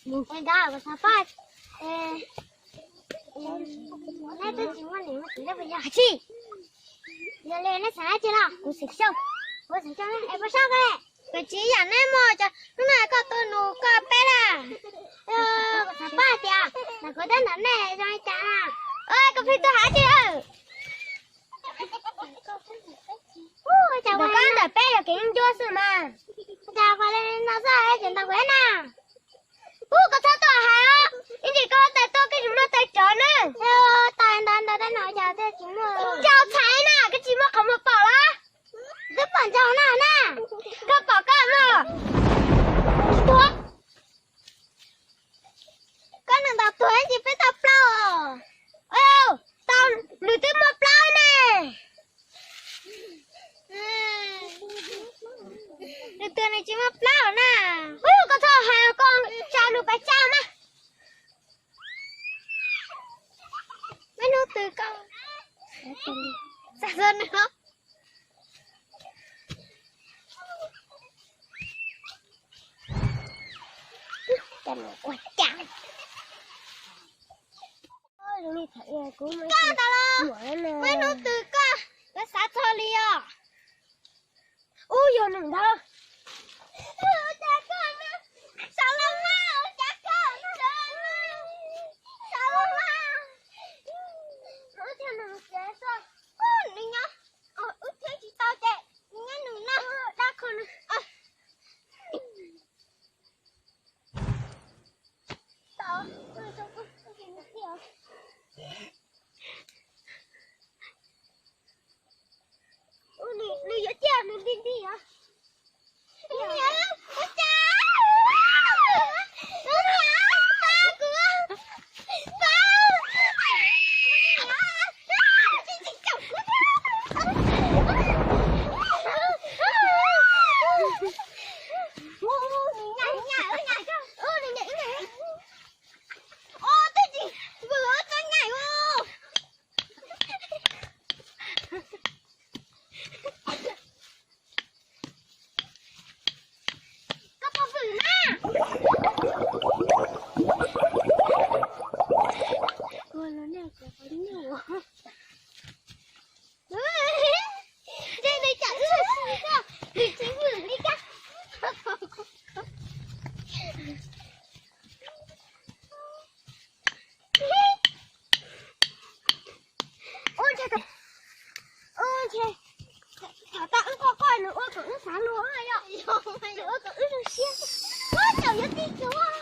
Nkawd, kuv xav pab. Neb twb tsis muaj niam muaj txiv, neb puas yog? Hais tsis. Yog li neb xav dab tsi los? Kuv xeem Xyooj. Kuv xeem Xyooj, es puas sab koj? Kuv tsis yam neb muaj cov hnub no koj tuaj nug koj peb lawm. Kuv xav pab tias ntawm kuv thiab ntawm nej zoo li cas na. Koj pheej tuaj hais dab tsi? Ntawm koj ntawm peb yog kev ncua xwb mas. Cas ua li no xwb es tseem ntaus kuv na? Ub, koj txhob tuaj hais os, ib ntsis koj tais tuaj koj tsis muaj tais tsov na. Tais ntawd ntawd tais no cas thiaj tsis muaj? Ntsaus txhais na, koj tsis muaj qhov muag pom los? Twb pom ntsaus na na. Koj pom koj mog. Tuag. Koj neeg ntaus tuag ib ntsis peb tau plaub os. Tau, nws twb muaj plaub ne. Nws twb nws tsis muaj plaub na. Ub, koj txhob hais, koj tsa nws pais tsa mas. Meb hnub twg koj xav nws os. Ua cas? Koj ntawd los, meb hnub twg koj, koj xav txog li os. Ub, yog nws ntawd. Ua cas koj, saum los mas, ua cas koj, saum los mas. Ua cas nws tsev xwb, nws nyob, wb thiab tsis tau ces nws nyob nws na, dab qhua nws. Nws yuav ciaj nws li li os. Koj puas vwm na? Ua los nej kuv qhov nyuj. Ntshe nws cam wb, nws tsis vwm li koj. Ua ntshe, ua ntshe thaum tas wb quaj quaj nws ua kom wb xav luag yom, nws ua kom wb zoo siab. Ua tsaum yuav tij tsuag.